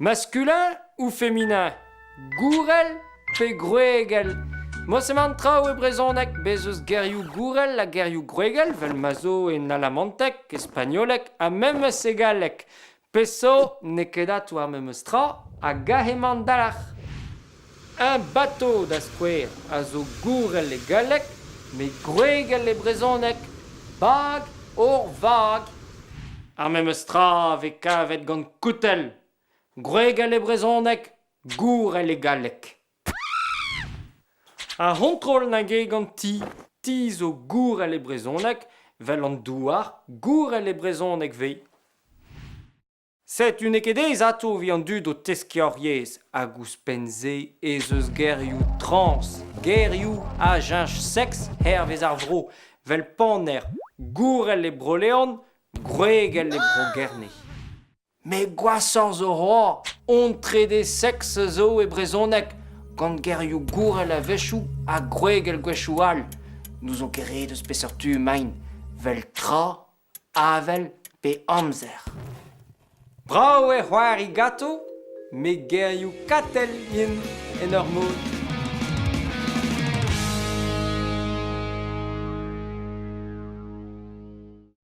Masculin ou féminin? Gourel pe gwregel? Mod-se emañ an traoù e brezhoneg, bez' eus gerioù gourel ha gerioù gwregel 'vel ma zo en alamanteg, e spagnoleg ha memes e galleg. Pezh zo n'eo ket atav ar memes tra hag aze emañ an dalc'h. Un bateau, da skouer, a zo gourel e galleg met gwregel e brezhoneg, bag ur vag. Ar memes tra a vez kavet gant koutell, gwregel e brezhoneg, gourel e galleg. Ar c'hontrol nag eo gant ti. Ti zo gourel e brezhoneg, 'vel an douar, gourel e brezhoneg 'vez. Setu n'eo ket aes atav evit an dud o teskiñ hor yezh hag ouzhpenn-se ez eus gerioù trans, gerioù a cheñch seks hervez ar vro, 'vel paner, gourel e Bro-Leon, gwregel e Bro-Gerne. Met gwashoc'h zo c'hoazh, hon trede seks zo e brezhoneg, gant gerioù gourel a-wechoù ha gwregel gwechoù all. N'ouzon ket re deus peseurt tu emaint, 'vel tra avel pe amzer. Brav eo c'hoari ganto, met gerioù Katell int en ur mod.